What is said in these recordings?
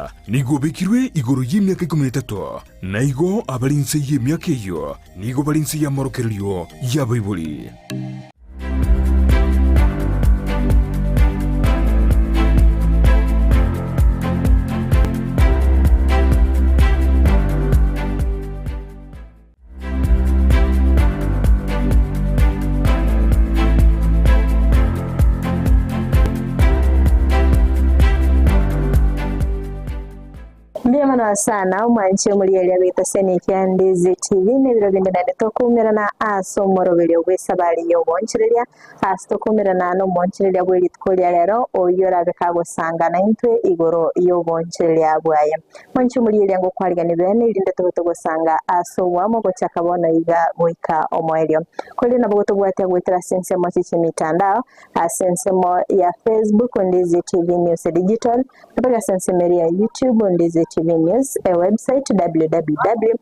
iga nigo obekirwe igoro y'emiaka ikomi na etato, na igo abare inse y'emiaka eyio nigo bare inse y'amorokererio y'abaibori. Mbuya mono sana omwanche omorieria bw'etaseni kia Ndizi TV na ebiro binde naende tokoumerana ase omoroberio bw'esabari y'ogoonchoreria Ase tokomerana nomoonchoreria bwe rituko ria rero, oyio orabe kagosanga naintwe igoro y'oboonchoreria bwaye. Mwanche omorieria ngokwarigania bene, erinde tobe togosanga ase oboamo gochaka bono iga goika omoerio. Korende nabo gotobwatia goetera ase ensemo chie chimitandao, ase ensemo ya Facebook, Ndizi TV News Digital, naboigo ase ensemo eria ya YouTube, Ndizi TV News, ewebsite, www.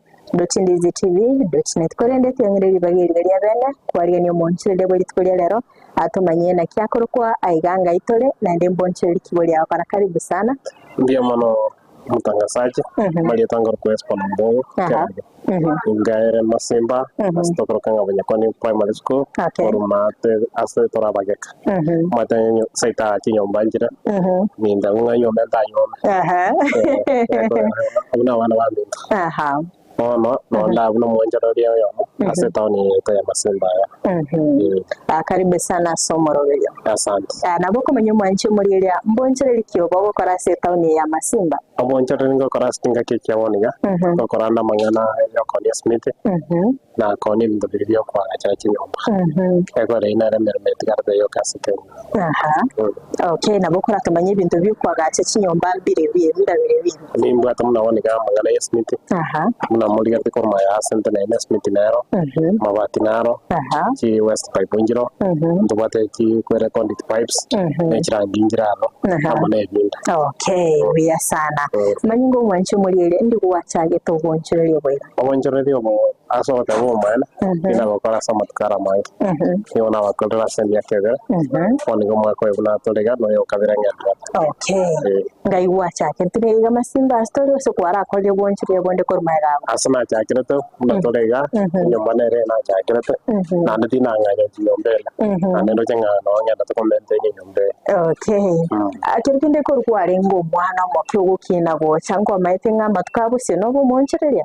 Ndizitv.net Korende tiang'ire ribaga erio ria bene kwarigania omoonchoreria bwe rituko ria rero, atomanyie naki akorokwa aiga ngai tore, naende mbonchorerie kibo riao kora karibu sana. Mbuya mono omotangasaji, amarieta nkorokwa Espa Nambogo, Aha. Kerage. Inga ere Masimba, ase tokoroka ng'a Bonyakoni Primary School, Okay. korwa maate ase torabageka. Omanyete seito aa chinyomba nchire, minto ng'a nyomba ntanyuome. Aha. Abwo na abana baminto. Aha. Bono nonde abwo nomoonchoreria oyomo ase etaoni yaito ya Masimba aya. Mhm. Ah, karibu sana ase omoroberio. Asante. Ah, nabo okomanya omwanchi omorieria mbonchoreri ki obo ogokora ase etaoni eye ya Masimba? Oboonchoreri ngokora ase chingaki echi chia bono iga, Mhm. ngokora ande amang'ana yokonia esimiti, Mhm. na konia ebinto biria biokoagachera chinyomba. Mhm. Ekero eyio nere emeremo etigarete yoka ase Kenya. Aha. Mm. Okay, nabo okoratomanya ebinto biokoagacha chinyomba mbire bi buna bire bibi. Nimbwate buna bono iga amang'ana y'esimiti, Aha. buna morigereti korwa aya ase nteneine esimiti nero, Mhm. amabati naro, Aha. chi waste pipe nchiro, Mhm. ntobwate chi kwere conduit pipes, Mhm. ne chirangi nchire aro, Aha. amo na ebinde. Okay, buya sana. Mm. Manyinga omwanche omoriere ndi gwachagete obwanchoreria oboira. Obwanchoreria obo ase ogoteba obomaene, Mhm. ninabokora ase amatuko aro amange. Mhm. Nigo nabakorire ase emiaka ebere, Mhm. bono nigo omwaka oyo buna tore iga, noyo okabere ng'endererete. Okay. Eh. Ngai gwachakete niga iga masimba ase tore gose kwarakorire obwanchoreria bonde korwa magega abwo? Ase nachakerete buna tore iga, Mhm. enyomba nere nachakerete, Mhm. naende tinang'anya chinyomba ere, Mhm. naende ndoche ng'a noo ng'endete komenta enyomba eye. Okay. Mm. Ah, Kero kende korwa kwarenge omwana omoke ogokina gocha nkwamaete ng'a amatuko a bosio nobe omoonchoreria?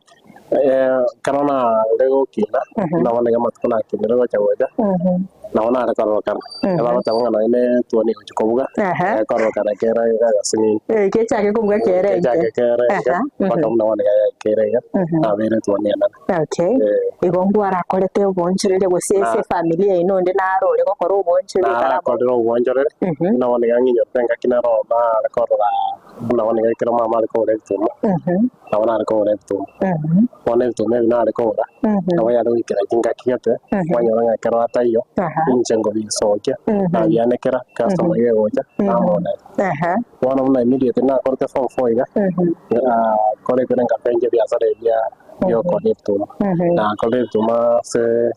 Eh, ekero nare gokina, Mhm. nabo nigo amatuko nakinire gocha gocha, Mhm. nabo nare kororokana. Mhm. Ekero bagoteba ng'a nonye ne etuoni egochia kobuga, Aha. ekororokana kere iga agasing'ini. Eh, kechake kobuga kere enke. Kechake kere enke, Aha, mhm. mpaka buna bono iga yaikeire iga, Mhm. nabeire etuoni enene. Okay. Eh. Igo ngwarakorete oboonchoreria gose ase Na- efamiri yaino onde naro ore gokora oboonchoreria karabo? Narakorire oboonchoreria, Mhm. buna bono iga ng'inyorete engaki naro nare korora buna bono iga ekero mama are kogora ebituma, nabo nare kogora ebituma. Bono ebituma ebi nare kogora, nabo yare goikera chingaki gete, kwanyora ng'a ekero ataiyo, inche nkobisokia, nabianekera, customer iga egocha, namoonera. Bono buna immediately nakorete form four iga, kore ekero nkapencha ebiasara ebi biokonia ebituma. Nakorire ebituma ase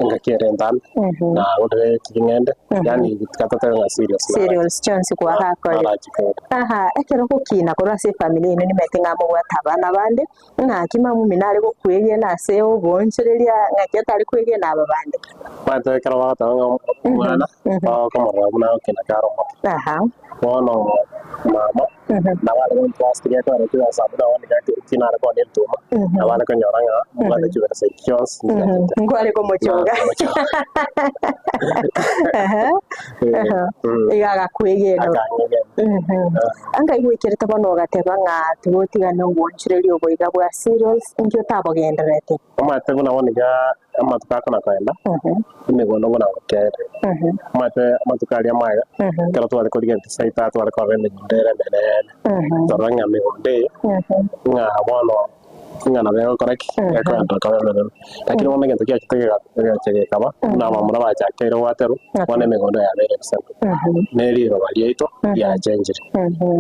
engaki ere entambe, nagorire ching'ende, yaani tiga totebe ng'a cereals narache. Cereals chionsi kwagakorire. Narachikore. Aha, ekero ogokina korwa ase efamiri yaino nimaete ng'a mobwate abana bande, ng'aki mama omino are gokwegena ase oboonchoreria ng'aki otare kwegena aba bande? Omanyete ekero bagoteba ng'a omwana, bakomorora buna agokina kare omoke. Aha. Bono mama, nabo are gontrust gekogera chibesa buna bono iga ekio nare koonia ebituma, nabo are konyora ng'a mbwate chibesa echi chionsi nchiachete. Nkware komochonga. Aha. Aha. Iga agakwegena. Akang'egena. Mhm. Anga igwekerete bono ogateba ng'a tigotigana obwanchoreria obo iga bwa cereals, inki otabogendererete? Omanyete buna bono iga amatuko akona koenda, emegondo buna gokia ere. Omanyete amatuko aria amaega, ekero tware korigia ebisaita tware korora emegondo ere emenene, twarora ng'a emegondo eye, ng'a bono. Ng'a nabo egokora ki? Ekogenderera koba emeremo. Lakini bono egento kiachete gegacha gekaba, buna abamura bachakeire gwaterwa, bono emegondo yabeire ebisaku, na eriroba riaito riachenchire.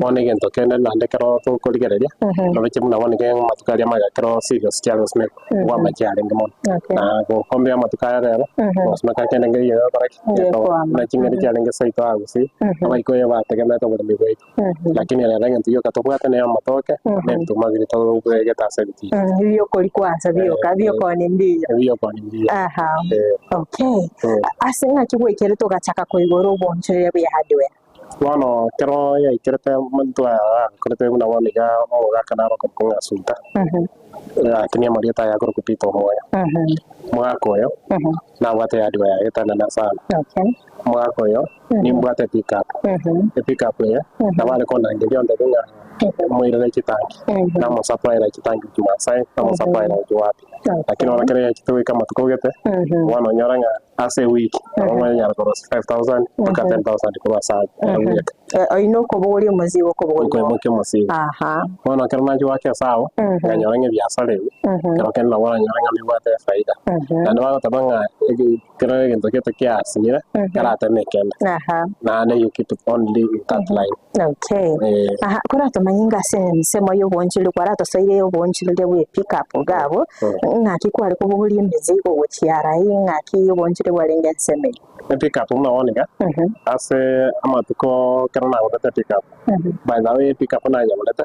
Bono egento kende naende ekero tokorigereria, noroche buna bono iga amatuko aria amaya ekero cereals chiare gosimekwa, nigo amache arenge mono. Na gokombea amatuko aya rero, gosimeka kende nkeiyo egokora ki? Gekoama. Buna ching'eni chiarenge seito aa gusii, abaikoyo bategemeete oboremi bwaito. Lakini rero egento gioka tobwate ne amatoke, na ebituma biria tobegete ase ebiticha. Ebiokori kwansa bioka, ebiokoni mbiyo. Ebiokoni mbiyo. Aha. Eh. Okay. Ase ng'aki gwaikerete ogachaka koigora obonchoreria bwa hardware? Bono ekero yaikerete omonto akorete buna bono iga omogaka naro okorokwa ng'a Asuta, lakini amarieta aye akorokwa Peter Omoyo. Omogaka oyo nabwate hardware yaye etanene sana. Omogaka oyo nimbwate epickup, epickup eye nabo are kondangeria ontebie ng'a moirere chitangi, namosupplyera chitangi gochia Maasai, namosupplyera gochia wapi. Lakini bono ekero yachete goika amatuko gete, bono onyore ng'a ase ewiki nabo okonyara korosia 5000 mpaka 10000 korwa ase aywo ewiki. Oyio nokobogoria omozigo okobogoria bono. Okoimokia omosigo. Aha. Bono ekero nachia goaka esabu, nkanyora ng'a ebiasara ebi, ekero kende nabo oranyore ng'a mbibwate efaida. Naende bagoteba ng'a eki kero egento gete kiasinyire, kerateme ekende. Aha. Naende you keep it only in that line. Okay. Eh. Aha, koratomanye ng'a ase ensemo ya oboonchoreria kwaratosoire oboonchoreria bwa epickup iga abwo, ng'aki kware kobogoria emizigo gochia arai, ng'aki oboonchoreria bwarenge ensemo eyio? Epickup buna bono iga, ase amatuko ekero nagorete epickup, by the way epickup nayegorete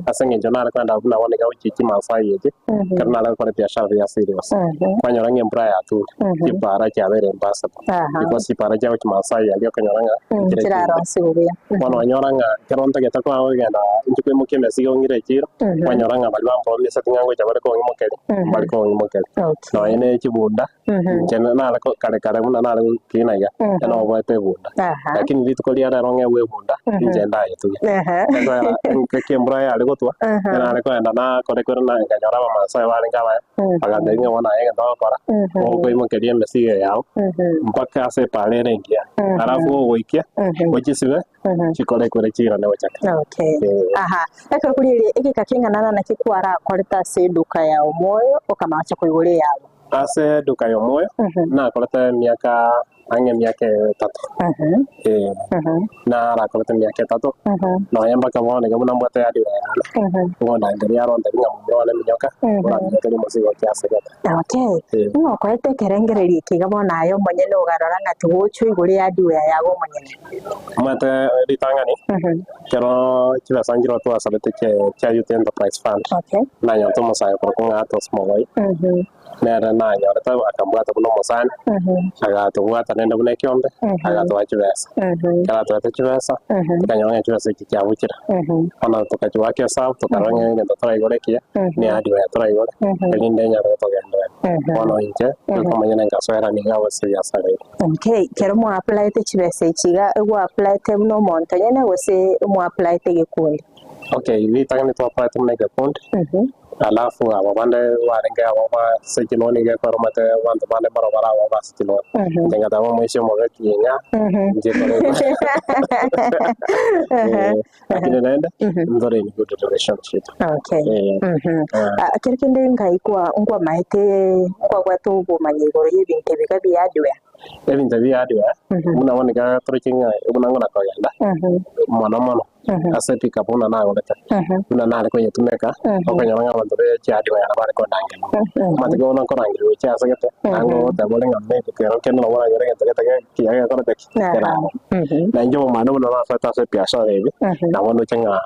ase eng'encho nare kogenda buna bono iga gochia chimasai echi, ekero nare gokora ebiashara bia serious, kwanyora ng'a embura yature, chipara chiabeire impassable, because chipara chia gochia masai aria okonyora ng'a nchire chimbe. Nchirarosiwe buya. Bono kwanyora ng'a ekero ntagete koba kogenda inche koimokia emesigo ng'ire echiro, kwanyora ng'a baria bampromiseti ng'a ngocha bare kong'imokeria, mbari kong'imokeria. Nonye ne chibunda, Inche nare kare kare buna nare gokina iga, inche noboete ebunda. Lakini rituko ria rero ng'egwe ebunda, inche ndayetuge. Ekiagera engaki embura yare gotwa, inche nare kogenda nakore kore na nkanyora abamaasai barenge abaya, bagantebia ng'a bono aye egento ogokora, okoimokeria emesigo eye yao, mpaka ase epaara ere engiya. Alafu gogoikia, ochisibe, chikore ekure chiirane gochaka. Okay. Eh. Aha. Ekero korigereria egeka keng'ana naki kwarakorete ase eduka ya omoyo okamanya gocha koigora eyabo. Ase eduka y'omoyo nakorete emiaka ang'e emiaka etato, ee, narakorete emiaka etato, nonya mpaka bono iga buna mbwate hardware yane, ngondangeria arontebie ng'a momura one minyoka, oranminyokerie omosigo oche ase gete. Okay. Ee. Ng'a okorete ekerengererio eke iga bono aye omonyene ogarora ng'a tigochwa igoro y'hardware yago omonyene. Omanyete ritang'ani, ekero chibesa nchire twasabete chia chia Youth Enterprise Fund, Okay. nanyorete omosae okorokwa ng'a Atos Mogoi, nere nanyorete akambwata buna omosani, agatobwata naende buna ekiombe, agatoa chibesa. Ekero atoete chibesa, tokanyora ng'a chibesa echi chiabuchire. Bono tokachigoaka esabu, tokarora ng'a egento toraigore ekiya, ne hardware toraigore, erinde enyare gotogenderera. Bono inche, nigo nkasoera nigo ase ebiasara ebi. Okay, kero mwa-applyete chibesa echi iga, egwa-applyete buna omonto nyene gose mwa-applyete egekundi? Okay, ritang'ani twa-applyete buna egekundi, alafu aba bande barenge abo ba ase chiloni iga ekero omanyete abanto bande mbaro bare abwo ba ase chiloni. Inche ngateba omoisia omobe king'a, inche kore lakini rende, ntore in good relationship. Okay. Eh, Ah, kero kende ngai kwa nkwamaete nkwabwate obomanyi igoro y'ebinto ebi iga bia hardware. Ebinto bia hardware, buna bono iga toroche ng'a buna ngona kogenda, mono mono, ase epickup buna nagorete, buna nare koyetumeka, okonyora ng'a abanto be chihardware nabo bare kondangeria. Omanyete buna nkorangeria gochia ase gete, naende ogoteba ore ng'a maybe kero kende nabo oranyore egento gete kiya gekorete ki? Kerare. Na inche omomani buna nasoete ase ebiashara ebi, nabo ndoche ng'a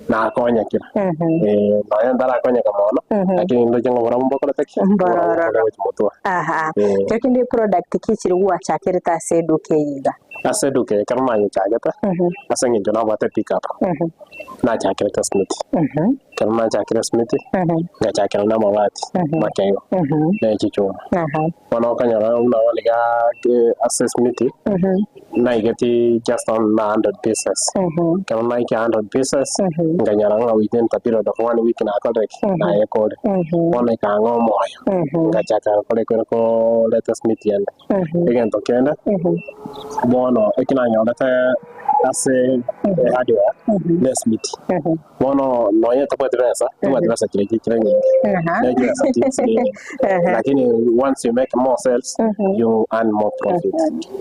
nakonyekire. Nonya ntarakonyeka mono, lakini ndoche ng'a oborabu mbokorete ki? Oborabu mbore gochia motwe. Aha. Eh. Kero kende product ki chiri gwachakerete ase eduka eye iga? Ase eduka eye ekero nayechagete, ase eng'encho nabwate pickup, nachakerete simiti. Ekero nachakire simiti, ngachakera na amabati makeigo, na echichuma. Bono okonyora buna bono iga ase esimiti, naigeti just on a hundred pieces. Ekero naikia hundred pieces, nkanyora ng'a within the period of one week nakorire ki? Nayekorire. Bono ekang'a omoyo, ngachaka gokora ekero koreta esimiti ende. Egento kende, bono. Bono eki nanyorete ase ehardware nesimiti. Bono nonye tobwati besa, tobwati besa chiria chire nyinge, ne chibesa chisiri lakini once you make more sales you earn more profit.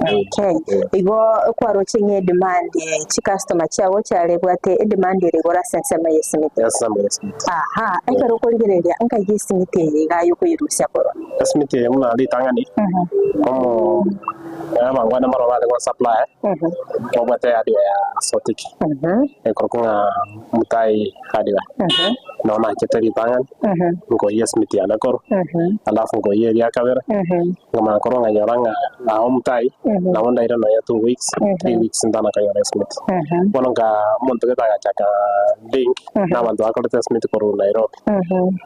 Okay. Igo kwaroche ng'a edemand chicustomer chiago chiarebwate edemand ere igoro ase ensemo ya esimiti. Ensemo ya esimiti. Aha, ekero okorigereria nkai esimiti eye iga aye okoyerusia korwa? Esimiti eye buna ritang'ani, omo abangwana mbaro bare go supply, babwate hardware ya Sotik, ekorokwa ng'a Mutai Hardware. Nabo nachete ritang'ani, nkoyia esimiti yane korwa, alafu nkoyia eria kabere, nkamanya korwa nkanyora ng'a aho Mutai, nabo ndaire nonya 2 weeks, 3 weeks ntana konyora esimiti. Bono nka omonto gete agachaka link na abanto bakorete esimiti korwa Nairobi.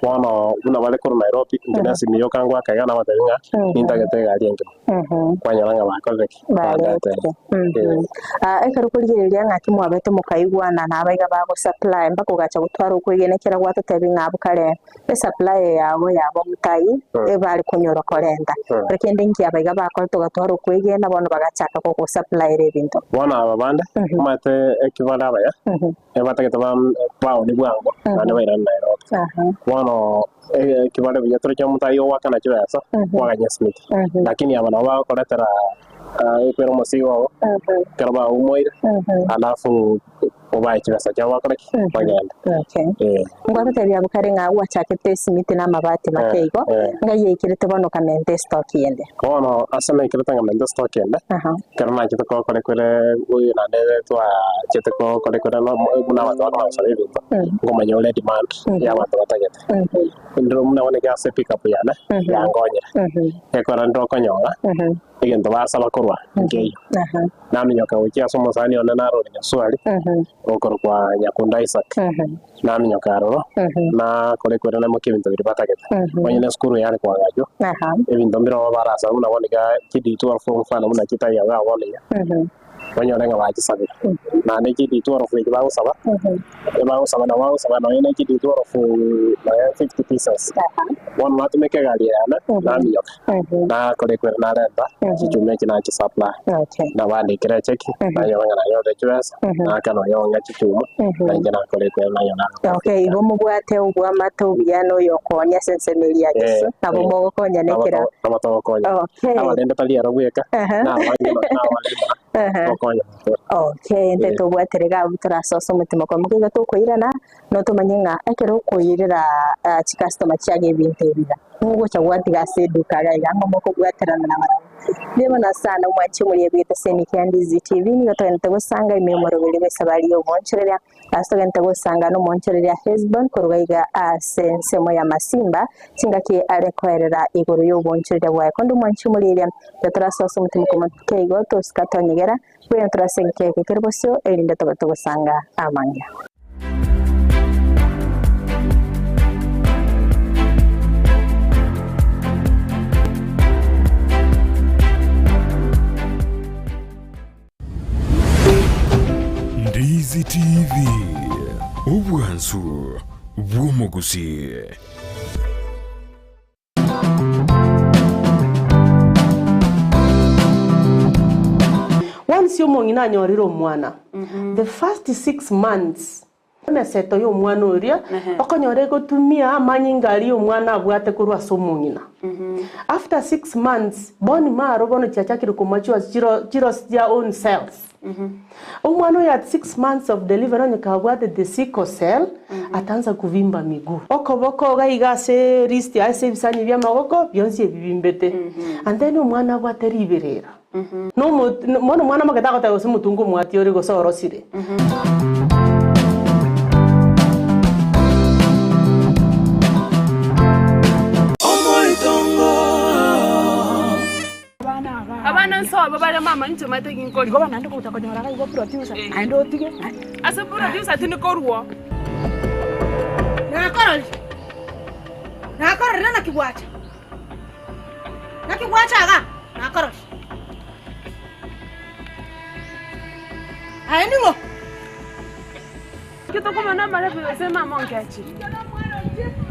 Bono buna bare korwa Nairobi, inche na esimi yoka ngoaka iga nabatebi ng'a nintagete egari engima. Kwanyora ng'a bakorire ki? Bandeteire. Barete. Ah, ekero okorigereria ng'aki mwabete mokaigwana na abaiga bagosupply mpaka ogacha gotwara okwegena ekero gwatotebi ng'a abwo kare esupply yabo yabo omotai ebare konyora korenta. Kende inki abaiga bakorete ogatwara okwegena bono bagachaka gogosupplyera ebinto. Bono aba bande, omanyete eki bare abaya, ebatagete baoni bwango, naende bairane Nairobi. Bono eki bare buya toroche omonto ogoakana chibesa, kwaganya esimiti. Lakini aba nabo bagokoretera ekwera omosigo obo, ekero baumoire, alafu obae chibesa chiabo bakore ki? Bagende. Okay. Ngwatotebia abwo kare ng'a gwachakete esimiti na amabati make igo, ng'ai yaikerete bono okamenta estock ende? Bono ase naikerete nkamenta estock ende, ekero nachete gokora ekwere oyo naende twachete gokora ekwere buna abanto bakomanya gosaba ebinto, nkomanya ore edemand ya abanto batagete. Ndire buna bono iga ase epickup yane, yankonyire, ekero ndire okonyora, egento basaba korwa nkeiyo. Naminyoka gochia ase omosani one narure Nyasuari, okorokwa Nyakunda Isaac. Naminyoka aroro, nakora ekwere naimokia ebinto biria batagete. Onye ne esukuru yare koagachwa, ebinto mbire bono barasabe buna bono iga chiD12 mfano buna chitaiyo iga bono iga, onyore ng'a bachisabire. Naende chiD12 echi bagosaba, ebagosaba nabo bagosaba nonye ne chiD12 nonye 50 pieces. Bono natumeka egari yane, naminyoka, nakora ekwere narenta, chichuma echi nachisupply. Nabandikera echeki, nanyora ng'a nanyorire chibesa, naaka nonya ong'e chichuma, na inche nakora ekwere nanyora Okay, igo mobwate obwamate obuya na oyokonya ase ensemo eria ya Yeso, nabo mogokonyana ekero. Nabo togokonya. Abarende tari ero bweka, na abange nonye na abarimo togokonya. Okay, intwe tobwate iga abwo torasosa omotima kwamoka iga tokoirana, notomanye ng'a ekero okoirera chicustomer chiago ebinto ebi iga, nigo ogocha gwatiga ase eduka iga iga ng'a mokobwaterana nabarabwo. Mbuya mono sana omwanchi omoria bwete ase Nicky Andizi TV, nigo togenderete gosanga ime omoroberi bw'esabari y'oboonchoreria. Ase togente gosanga nomoonchoreria Hesbon korwa iga ase ensemo ya Masimba, chingaki are koerera igoro y'oboonchoreria bwaye. Konde omwanchi omorieria, tiga torasoe ase omotimoko moke igo, tosika tonyegera, bwena torase egeka eke kere bosio, erinde tobe togosanga amange. Ndizi TV, obwansu bw'omogusii. Once omong'ina anyorire omwana, the first 6 months, emeseto ya omwana oria, okonyora egotumia amanyinga aria omwana abwate korwa ase omong'ina. After 6 months, bone marrow bono chiachakire komature chiro chirosi their own cells. Omwana oyo at 6 months of delivery onye kabwate the sickle cell, ataanza kuvimba miguu. Okoboko iga iga ase wrist ase ebisanyi bia amagoko bionsi ebibimbete. And then omwana abwate riberera. Nomo bono omwana moke tagoteba gose omotungu omwati ore gose orosire. Abana nsobo bare mama inche omanyete ginkori. Igo naende ogocha konyora iga igo producer, naende otige. Ase producer tindi korwa. Nakororire, nakororire naki gwacha, naki gwacha igaa, nakororire. Aye ning'o? Ki tokomana amarebi gose mama onkechire.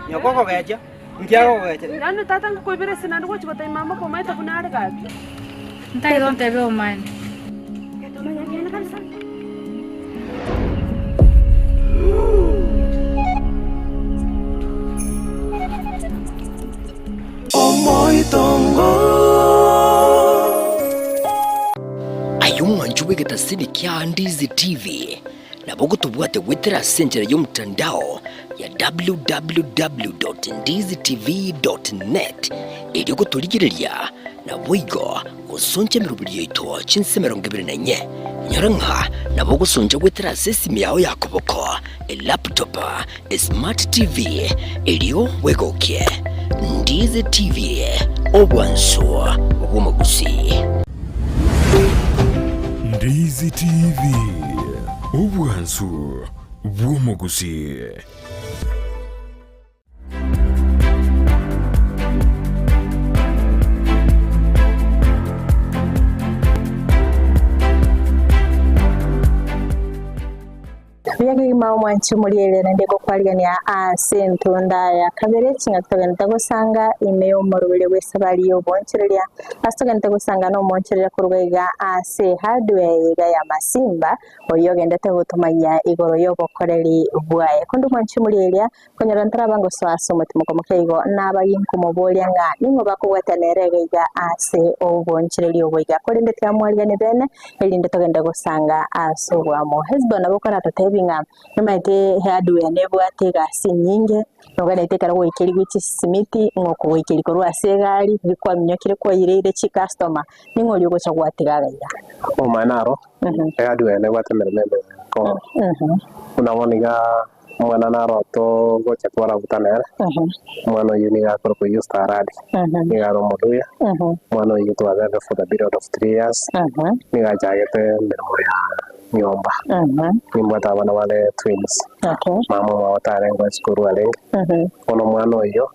Nyoko okogecha, inki agokogecha? Yaani tata nkokoibera ase naende gochi gotebia mama komaete buna are gaki. Ntagete ontebie omani. Manya ekeene kabisa. Aye omwanchi bw'egetasini kia Ndizi TV, nabo ogotobwate goetera ase enchera y'omotandao ya www.ndizitv.net erio gotorigereria naboigo gosoncha emeroberi yaito chinse 24. Inyora ng'a nabo ogosoncha goetera ase esimi yao ya koboko, elaptop, esmart TV, erio bwegokie. Ndizi TV, obwansu bw'omogusii. Ndizi TV, obwansu bw'omogusii. Buya kegima omwanchi omoriere naende gokwarigania ase entunda ya kabere chingaki togenderete gosanga ime y'omoroberio bw'esabari y'obonchereria ase togenderete gosanga nomonchereria korwa iga ase hardware iga ya Masimba oyio ogendete gotomanyia igoro y'obokoreri bwaye. Konde omwanchi omorieria Konyora ntaraba ngosoa ase omotimoko moke igo, nabagi nkomoboria ng'a ning'o bakobwata nere iga iga ase obonchereri obo iga, korende tiamwarigani bene, erinde togende gosanga ase oboamo. Hesbon nabo koratotebi ng'a nomaete hardware nebwate egasi enyinge, noganete ekero gwaikeriwe chisimiti, ng'a okogoikeria korwa ase egari, bikwaminyokire kwaireire chicustomer, ning'o oria ogocha gwatiga iga iga? Omwana aro, ehardware nebwate emeremo emenge ko buna bono iga Omwana naro togocha twarabuta nere, omwana oyio nigo akorokwa Yusta Aradi, nigo are Omoluya. Omwana oyio twabete for the period of 3 years, nigo achagete emeremo ya nyomba. Nimbwate abana bare twins, mama omwabo tarenge esukuru arenge, bono omwana oyio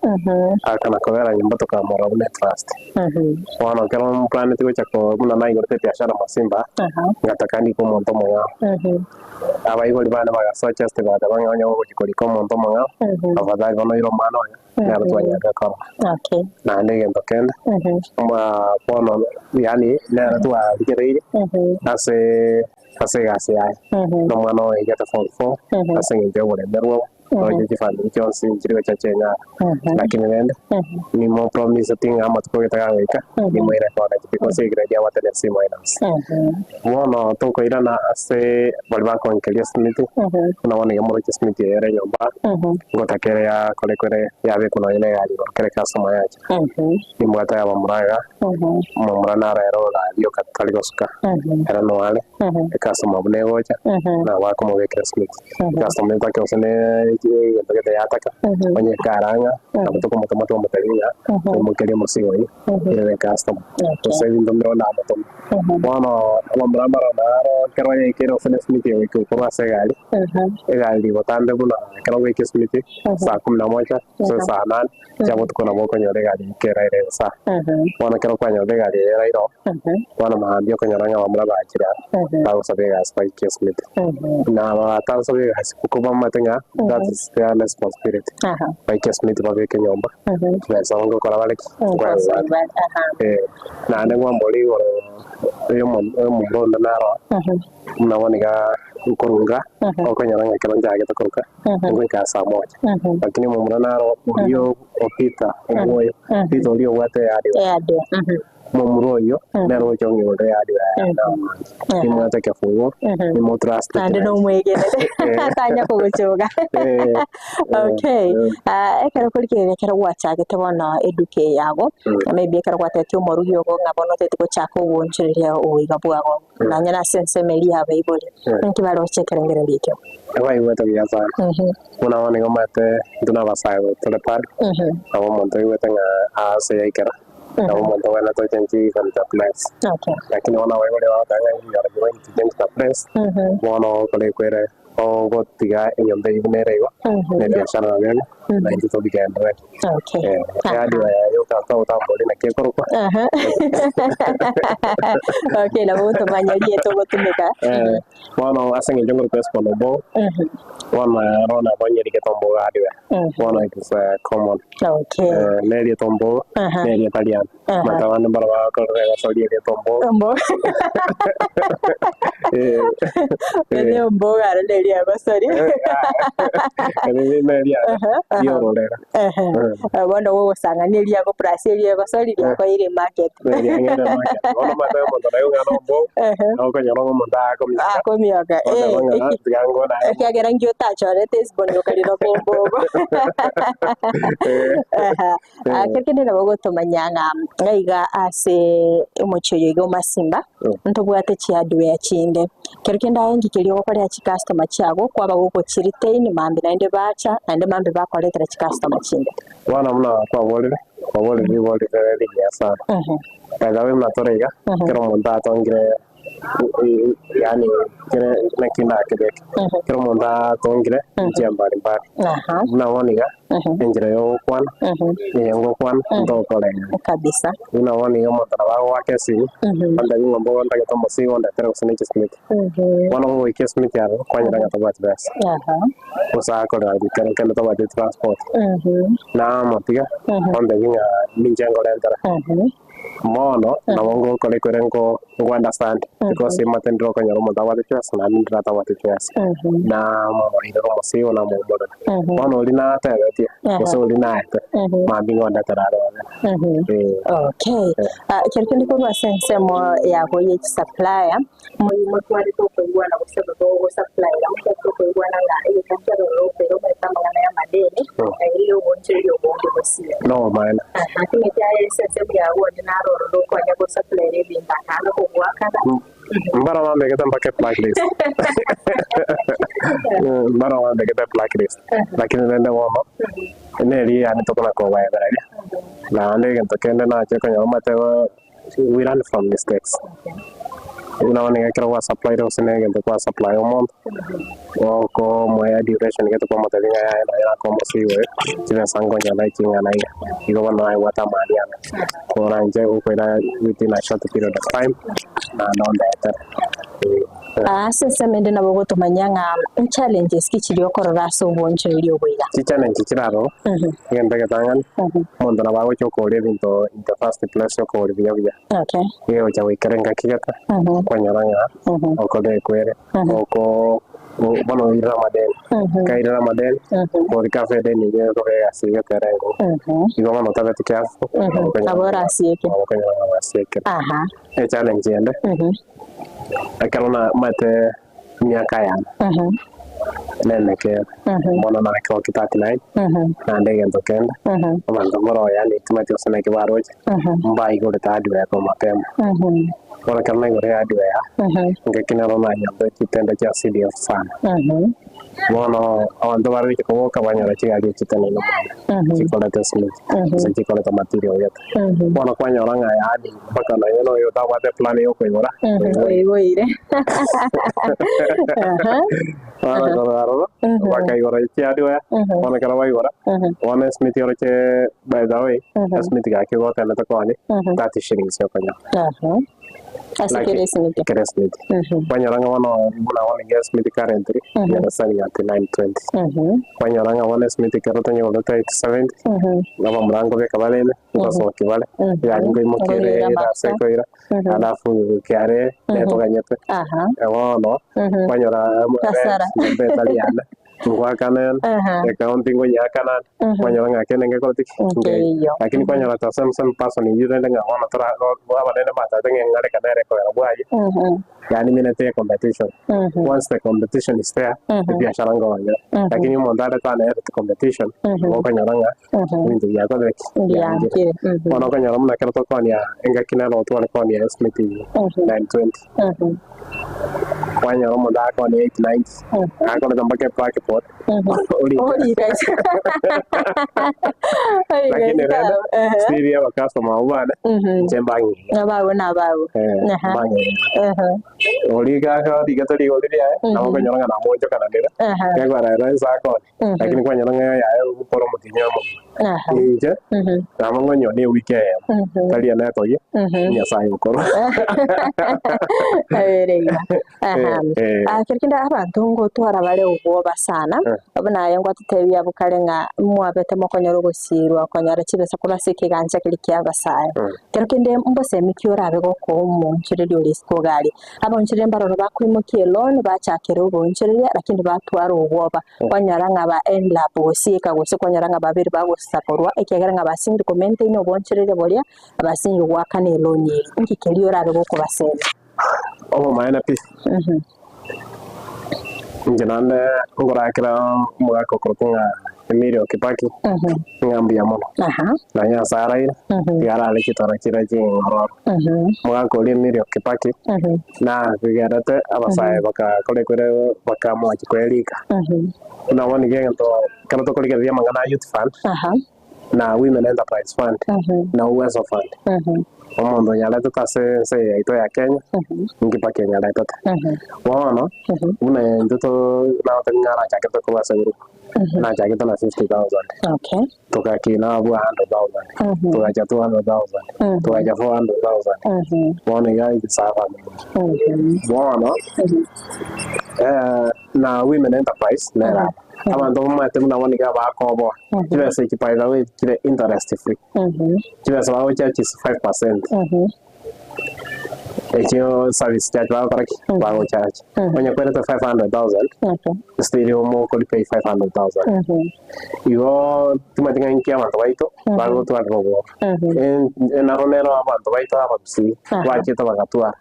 akana kobera nyomba tokamorora buna etrust. Bono ekero mplaneti gocha ko buna naigorete ebiashara Masimba, ngataka ndike omonto omong'ao. Abaibori bane bagasoa chest bagateba ng'a onye gogochia korika omonto omong'ao, afadhali bono oire omwana oyo, nero twanyarire korora. Naende egento kende, bono yaani nere twarigereirie ase ase egasi yaye, na omwana oyo aigete form four, ase eng'encho ya oboremerwa obo, roche chifamiri chionsi nchiri gocha chinyara. Lakini rende, nimopromiseti ng'a amatuko gete gagoika, nimoire college because egrade abwate ne C minus. Bono tokoirana ase baria bakoinkeria esimiti, buna bono iga moroche esimiti eye ere nyomba, ngotaka ere yakorekwa ere yabekwa nonye na egari igoro kere customer yacha. Nimbwate abamura iga, omomura naro ere oraria oka tari gosuka, ere noare, ecustomer buna egocha, nabo akomobekera esimiti. Ecustomer etake gose ne egento gete yataka, onye ekarang'a, nabo tokomotoma twamotebia ng'a oimokerie omosigo oyio, ere ecustomer. Gose ebinto mbire ondamotome. Bono abamura mbaro naro ekero yaikire gose nesimiti egoika korwa ase egari, egari rigotambe buna ekero ogoika esimiti saa kumi na moja gose saa nane chia botuko nabo okonyora egari yaikera ere ensa. Bono ekero kwanyorire egari eye ere iro, bono mambia okonyora ng'a abamura bachire aa bagosaba egasi baike esimiti. Na aba batarasaba egasi ko bamanyete ng'a that is their responsibility, baike esimiti babeke nyomba, chibesa ngokora bare ki? Nkoegwa bare. Naende ngwambore igoro y'omomura onde naro, buna bono iga nkorunga, okonyora ng'a ekero nchagete koruka, ngoika saa moja. Lakini omomura naro oria o Peter omwoyo, Peter oria obwate ehardware, omomura oyio nere ogocha ong'igorera ehardware yaye namanche. Nimwate ekefunguo, nimotrustete Naende naende. nomwegenete tanya kogochoka. Okay, ekero okorigereria ekero gwachagete bono eduka eye yago, maybe ekero gwatebetie omorugi ogo ng'a bono otagete gochaka ogoonchoreria oboiga bwago, nonye na ase ensemo eria ya abaibori, ninki baroche ekerengererio ekio? Baigwete buya sana. Buna bono nigo omanyete intwe na abasae tore bado, nabo omonto oigwete ng'a ase yaikera, nabo omonto obwenerete ochenche even the place. Lakini bono abaibori bagoteba ng'a you are going to change the place, bono ogokora ekwere Ogotiga enyomba eyio buna ere igo, na ebiashara nabio ebi, na intwe tobigenderere. Okay. Ehadi eye yoka otambori naki ekorokwa. Aha. Okay, nabo otomanya rieta ogotumeka. Eh, bono ase eng'encho nkorokwa Esbon Ombogo, bono ero nabo nyerigete Ombogo hardware. Bono it is common. Okay. Eh, na erieta Ombogo, Aha. na erieta riane. Aha. Abanto abande mbaro bagokorera egosoria erieta Ombogo. Ombogo. Eh, Ere Ombogo aro neri egosoria. eri neriane Aha, aha. riororera. Ehe. Eh. Eh, Bono gogosang'ania eriago plus eriegosori riakoire market. Neriang'eire market. Bono omanyete omonto naye ong'ana Ombogo, Ehe. okonyora ng'a omonto akomioka. Akomioka. Oteba Eh. ng'a tiga ngone aye. Ekiagera nki otachorete Hesbon okarira Ombogo. Eh. Aha. Ah, Ekero kende nabo ogotomanya ng'a ng'a iga ase omochie oyo iga o Masimba, ntobwate chihardware chinde. Kero kende aye inki keria ogokorera chicustomer chiago kwaba gogochiretain mambia naende bacha, naende mambia bakoretera chicustomer chinde. Bono buna kwaborire, kwaborire ribori rire rigiya sana. By the way buna tore iga, ekero omonto atongire yaani kere naki ndakebeke, ekero omonto atongire njia mbari mbari, buna bono iga, enchera ya ogokwana, eye ngokwana, ntokoreng'ana. Kabisa. Buna bono iga omonto nabo agoaka esimi, ontebie ng'a mbogo ntagete omosigo ondetere gose ne chisimiti. Bono ogoika esimiti aroro, kwanyora ng'a tobwati besa, gose akorera kero kende tobwati transport, namotiga, ontebie ng'a ninche nkorentere. Bono nabo ngokora ekero nko nko understand because omanyete ndire okonyora omonto abwate chibesa naende ndire atabwati chibesa, namoirera omosigo namoumorera. Bono oria natebetie gose oria naete mambia ngondetera are ororo. Eh. Okay. Ah, ekero kende korwa ase ensemo yago ye chisupplier, moi motwarete okoigwana gose bobe ogosupplyera, motwarete okoigwana ng'a egeka nkiaroro okoira omanyete amang'ana y'amadeni, erio ogoonchoreria obonge bosio. Nobomaene. Aha, timeti aye ase ensemo yago onye naro ororo okonya gosupplyera ebinto akanga kogoakana. Mbaro bambegete mpaka eblacklist. Mbaro bambegete eblacklist. Lakini rende bono, neri yaani tokona kobaebereria. Naende egento kende nache konyora omanyete we learn from mistakes. Buna bono iga ekero gwa supplied gose na egento kwa supply omonto, okomoa duration gete kwamotebia ng'a yaya naye nakoa omosigo oyo, chibesa nkonyora ching'ana iga, igo bono nabwate amani ane. Koranche gokoira within a short period of time, naende ondetere. Ase ensemo ende nabo ogotomanyia ng'a challenges ki chiria okorora ase obonchoreria obo iga. Chichallenges chire aroro, egento egetang'ani, omonto nabo agocha okoria ebinto in the first place okoria buya buya. Okay. Egocha goikera engaki gete, kwanyora ng'a okorire ekwere, oko bono oirire amadeni, kairire amadeni, korika ase edeni eyio ekoba egasi egetera engogo. Igo bono otabeti careful, Nabo orasieke. nabo okonyora ng'a gwasiekire. Aha. Echallenge ende, ekero namanyete emiaka yane, nemeke bono nakegoki 39, naende egento kende, abanto mboro yaani timanyeti gose naki baroche, mbaigorete hardware korwa mapema. Bono ekero naigorire hardware, ngaki nero nanyomba chitende chia CDF sana. Bono abanto baroche koboka banyora chigari echi chitenene mono, chikoreta esimiti, gose chikoreta material gete. Bono kwanyora ng'a yaani mpaka nonya na oyo otabwate eplan ya okoigora, Oigoire. Aha. Bono korwa aroro, bakaigora chihardware, bono ekero baigora, bono esimiti oroche by the way, esimiti gaki gotenete koonia, 30 shillings okonyora. Aha. Ase Laki- kera esimiti. Kera esimiti. Kwanyora ng'a bono buna bono iga esimiti currently, they're selling at 920. Kwanyora ng'a bono esimiti ekero tonyegorete 870, abamura nkobeka bare ime, nkosokia bare, egari nkoimokia ere Nkoira ere ase amafuta. ekoira, alafu kiare netoganyete. Aha. Bono, kwanyora Hasara. nyomba etari yane, ngoakana ere, ekaunti nkonyeakana ere, kwanyora ng'a kende ngekoreti ki? Nkeiyo. Lakini kwanyora the same same person eywo rende ng'a bono tora abanene batagete ng'a eng'areka nere ekogera bwaye, yaani minete ye competition. Once the competition is there, ebiashara nkogong'era. Lakini omonto arete anereti competition, nigo okonyora ng'a ebinto biakorire ki? Biangire. Bono okonyora buna ekero tokoonia engaki nero otware koonia esimiti 920, kwanyora omonto akooni 890, akorete mpaka eblackboard. Orika. Orika. Lakini rende still abacustomer abwo bane inche mbang'eire. Abago na abago. Eh, mbang'eire. Orika ake origete rigori riaye nabo okonyora ng'a namoonchokananire gekogera ere inse akore lakini kwanyora ng'a yaye ogokora omotienyi omogima. Inche nabo ngonywa na ewiki eyemo tari ene etogia Nyasaye okorwa. Ere iga. Aha. Eh. Ah, kero kende abanto ngotwara bare obwoba sana, buna aye ngwatotebia abwo kare ng'a mwabete mokonyora ogosirwa okonyora chibesa korwa ase ekegancha keria kia abasae. Kero kende mbosemi ki orabe gokoa omoonchoreria ore isiko iga aria? Abaonchoreria mbaroro bakoimokia eloan bachakera oboonchoreria lakini batwara obwoba, kwanyora ng'a ba end up gosieka gose kwanyora ng'a babere bagosakorwa ekiagera ng'a basinyire ko maintain oboonchoreria boria, basinyire goakana eloan eria. Inki keria orabe gokobasemia? Obomaene pi. Inche naende nkorakera omogaka okorokwa ng'a Emilio Kibaki ng'a mbuya mono. Na Nyasae araire, tiga arare chitoro chiria ching'ororo. Omogaka oria Emilio Kibaki nagerete abasae bagakora ekwere bakamoachia kwerika. Buna bono nigo egento ekero tokorigereria amang'ana a Youth Fund, na Women Enterprise Fund, na Uwezo Fund. Omonto onyaretete ase ense eye yaito ya Kenya, ninki mpaka enyaretete. Bono, buna intwe to nagotebi ng'a narachakete korwa ase group, nachagete na 50,000, Okay. togakina abwo 100,000, togacha 200,000, togacha 400,000, bono iga egesaa family. Bono, na Women Enterprise nere aba. Abanto bamaete buna bono iga bakoboa, chibesa echi by the way chire interest free. Chibesa bagochachi is 5%. Echio service charge bagokora ki? Bagochachi. Onye kwerete 500,000, still omokori pay 500,000. Igo timanyeti ng'a inki abanto baito bagotwarera obwoba. Naro nero abanto baito abagusii bachete bagatwara.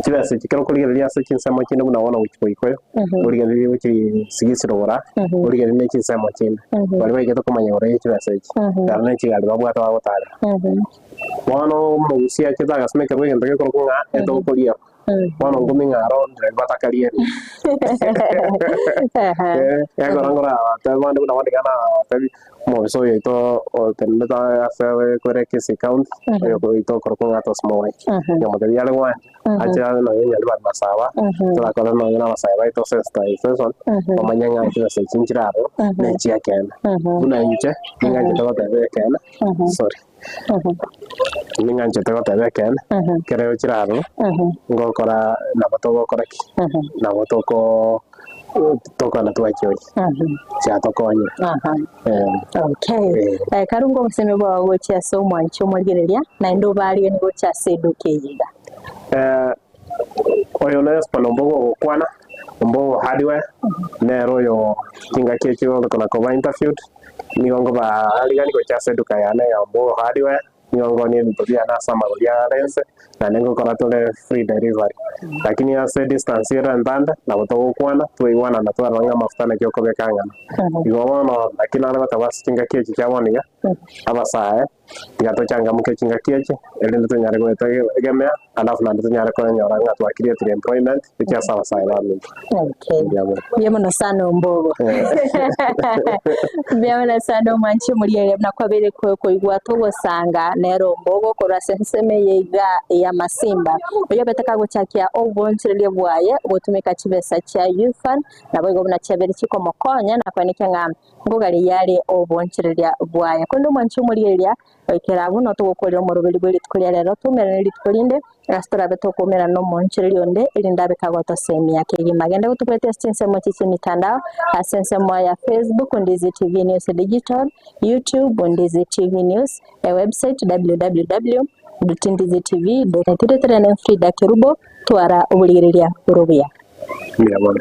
Chibesa echi ekero okorigereria ase chinsemo chinde buna bono gochia Boikoyo, origererie gochia Sigisi Rogoro aa, origererie ne chinsemo chinde, baria baigete komanya igoro ye chibesa echi, ekero ne chigari babwate bagotarera. Bono omogusia achete agasumekerwa egento gekorokwa ng'a etogokoriera, bono nkumi ng'a aro ndire batakarieri. Ekero nkoraba abande buna bono iga nabatebi. Omobisa oyo oito otenenete ase kore Kisii County, oyo oito okorokwa ng'a Tos Moi. Nkamotebia are gwancha, ache abe nonya Nyaribari Masaba, torakore nonya na abasae baito sensitization, bamanye ng'a chibesa echi nchire aroro, na echia ekeene. Buna inche, ning'anchete goteba ekeene, sorry, ning'anchete goteba ekeene, ekero chire aroro, ngokora nabo togokora ki? Nabo toko. Tokwana twachioria, chiatokonyire. Okay. Karunga obosemi bwao gochia ase omwanchi omorigereria, naende obaariganie gochia ase eduka eye iga. Oyo ne Ombogo ogokwana, Ombogo Hardware, nere oyo chingaki echi ore koba interviewed, nigo nkobaarigania gochia ase eduka yane ya Ombogo Hardware. Nigo ngonia ebinto biane ase amagori are ense, naende ngokora tore free delivery. Lakini ase distance ere entambe, nabo togokwana, twaigwanana twarora ng'a amafuta naki okobeka ang'ana. Igo bono naki nare goteba ase chingaki echi chia bono iga, abasae, tiga tochangamke chingaki echi, erinde tonyare goetegemea, alafu naende tonyare konyora ng'a twa creatire employment, gochia ase abasae baminto. Okay. Mbuya mono. Mbuya mono sana ombogo. Mbuya mono sana omwanchi omorigereria buna kwabeire koigwa togosanga nere ombogo korwa ase ensemo eye iga ya Masimba. Oyio obete kagochakia obonchoreria bwaye gotumeka chibesa chia Youth Fund naboigo buna chiabeire chikomokonya na koenekia ng'a ngogareia are obonchoreria bwaye. Korende omwanchi omorigereria Goikera abwo notogokorera omoroberi bwe rituko ria rero, toumerane rituko rinde, ase torabe tokoumerana nomoonchoreria onde, erinde abe kagotosemia kegima. Genda gotobwetie ase chinsemo echi chi'emitandao, ase ensemo ya Facebook, Ndizi TV News Digital, YouTube, Ndizi TV News, ewebsite www.ndizitv. Tireterane Frida Kerubo, twara oborigereria bore obuya. Mbuya mono.